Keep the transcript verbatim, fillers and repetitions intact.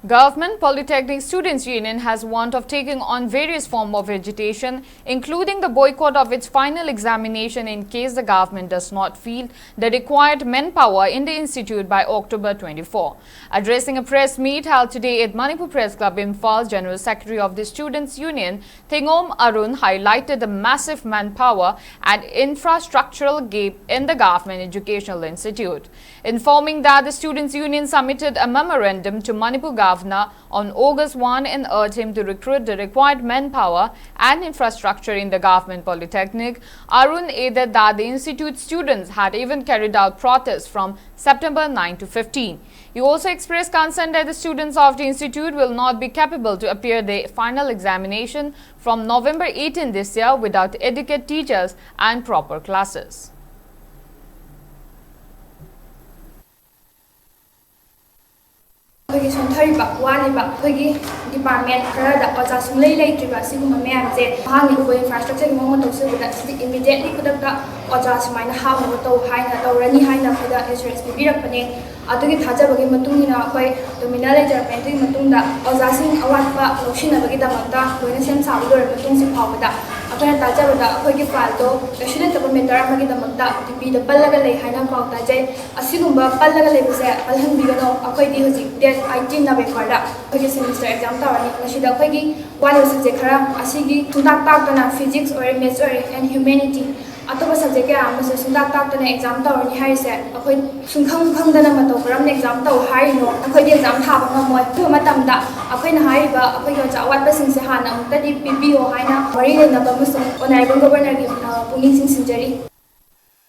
Government Polytechnic Students Union has warned of taking on various forms of agitation, including the boycott of its final examination in case the government does not field the required manpower in the institute by October twenty-four. Addressing a press meet held today at Manipur Press Club, Imphal, General Secretary of the Students Union, Thingom Arun highlighted the massive manpower and infrastructural gap in the Government Educational Institute, informing that the Students Union submitted a memorandum to Manipur Governor on August one and urged him to recruit the required manpower and infrastructure in the Government Polytechnic. Arun added that the institute students had even carried out protests from September nine to fifteen. He also expressed concern that the students of the institute will not be capable to appear the final examination from November eighteen this year without adequate teachers and proper classes. ꯑꯩꯈꯣꯏꯒꯤ ꯁꯣꯟꯊꯔꯤꯕ ꯋꯥꯔꯤꯕ ꯑꯩꯈꯣꯏꯒꯤ department ꯈꯔꯗ ꯑꯣꯖꯥ ꯁꯨꯡꯂꯩ ꯂꯩꯇ꯭ꯔꯤꯕ ꯑꯁꯤꯒꯨꯝꯕ ꯃꯌꯥꯝꯁꯦ ꯃꯍꯥꯛꯅ ꯎꯕ ꯏꯟꯐ꯭ꯔꯥꯁ꯭ꯇ꯭ꯔꯛꯆꯔꯒꯤ ꯃꯑꯣꯡ ꯃꯇꯧꯁꯦ ꯎꯕꯗ ꯁꯤꯗꯤ ꯏꯃꯤꯗꯤꯌꯦꯠꯂꯤ ꯈꯨꯗꯛꯇ ꯑꯣꯖꯥ ꯁꯨꯃꯥꯏꯅ ꯍꯥꯞꯅꯕ ꯇꯧ ꯍꯥꯏꯅ ꯇꯧꯔꯅꯤ ꯍꯥꯏꯅ ꯑꯩꯈꯣꯏꯗ ꯑꯦꯁꯨꯔꯦꯟꯁ ꯄꯤꯕꯤꯔꯛꯄꯅꯦ꯫ ꯑꯗꯨꯒꯤ ꯊꯥꯖꯕꯒꯤ ꯃꯇꯨꯡ ꯏꯟꯅ ꯑꯩꯈꯣꯏ ꯇꯨꯃꯤꯟꯅ ꯂꯩꯖꯔꯛꯄꯅꯦ꯫ ꯑꯗꯨꯒꯤ ꯃꯇꯨꯡꯗ ꯑꯣꯖꯥꯁꯤꯡ ꯑꯋꯥꯠꯄ ꯂꯧꯁꯤꯟꯅꯕꯒꯤꯗꯃꯛꯇ ꯂꯣꯏꯅ ꯁꯦꯝ ꯁꯥꯕ ꯂꯣꯏꯔꯕ ꯃꯇꯨꯡ ꯍꯧꯖꯤꯛ ꯐꯥꯎꯕꯗ ꯑꯩꯈꯣꯏꯅ ꯇꯥꯖꯕꯗ ꯑꯩꯈꯣꯏꯒꯤ ꯐꯥꯏꯜꯗꯣ ꯀꯩꯁꯨ ꯂꯩꯇꯕ ꯃꯦꯇꯔ ꯑꯃꯒꯤꯗꯃꯛꯇ ꯗꯤꯄꯤꯗ ꯄꯜꯂꯒ ꯂꯩ ꯍꯥꯏꯅ ꯄꯥꯎ ꯇꯥꯖꯩ꯫ ꯑꯁꯤꯒꯨꯝꯕ ꯄꯜꯂꯒ ꯂꯩꯕꯁꯦ ꯄꯜꯍꯟꯕꯤꯒꯅꯣ꯫ ꯑꯩꯈꯣꯏꯗꯤ ꯍꯧꯖꯤꯛ ꯗꯦꯠ ꯑꯩꯠꯇꯤꯟ ꯅꯕꯦꯝꯕꯔꯗ ꯑꯩꯈꯣꯏꯒꯤ ꯁꯦꯃꯤꯁꯇꯔ ꯑꯦꯛꯖꯥꯝ ꯇꯧꯔꯅꯤ꯫ ꯃꯁꯤꯗ ꯑꯩꯈꯣꯏꯒꯤ ꯋꯥꯠꯂꯤꯕ ꯁꯕꯖꯦꯛ ꯈꯔ ꯑꯁꯤꯒꯤ ꯁꯨꯡꯇꯥꯛ ꯇꯥꯛꯇꯅ physics ꯑꯣꯏꯔꯦ, maths ꯑꯣꯏꯔꯦ and humanity ꯑꯇꯣꯞꯄ ꯁꯕꯖꯦꯛ ꯀꯌꯥ ꯑꯃꯁꯨ ꯁꯨꯡꯇꯥꯛ ꯇꯥꯛꯇꯅ ꯑꯦꯛꯖꯥꯝ ꯇꯧꯔꯅꯤ ꯍꯥꯏꯔꯤꯁꯦ ꯑꯩꯈꯣꯏ ꯁꯨꯡꯈꯪ ꯈꯪꯗꯅ ꯃꯇꯧ ꯀꯔꯝꯅ ꯑꯦꯛꯖꯥꯝ ꯇꯧ ꯍꯥꯏꯔꯤꯅꯣ? ꯑꯩꯈꯣꯏꯗꯤ ꯑꯦꯛꯖꯥꯝ ꯊꯥꯕ ꯉꯝꯃꯣꯏ꯫ ꯑꯗꯨꯒꯤ ꯃꯇꯝꯗ ꯑꯩꯈꯣꯏꯅ ꯍꯥꯏꯔꯤꯕ ꯑꯩꯈꯣꯏꯒꯤ ꯑꯣꯖꯥ ꯑꯋꯥꯠꯄꯁꯤꯡꯁꯦ ꯍꯥꯟꯅ ꯑꯃꯨꯛꯇꯗꯤ ꯄꯤꯕꯤꯌꯣ ꯍꯥꯏꯅ ꯃꯔꯤ ꯂꯩꯅꯕ ꯑꯃꯁꯨꯡ ꯑꯣꯅꯔꯦꯕꯜ ꯒꯣꯕꯔꯅꯔꯒꯤ ꯄꯨꯛꯅꯤꯡ ꯆꯤꯡꯁꯤꯟꯖꯔꯤ꯫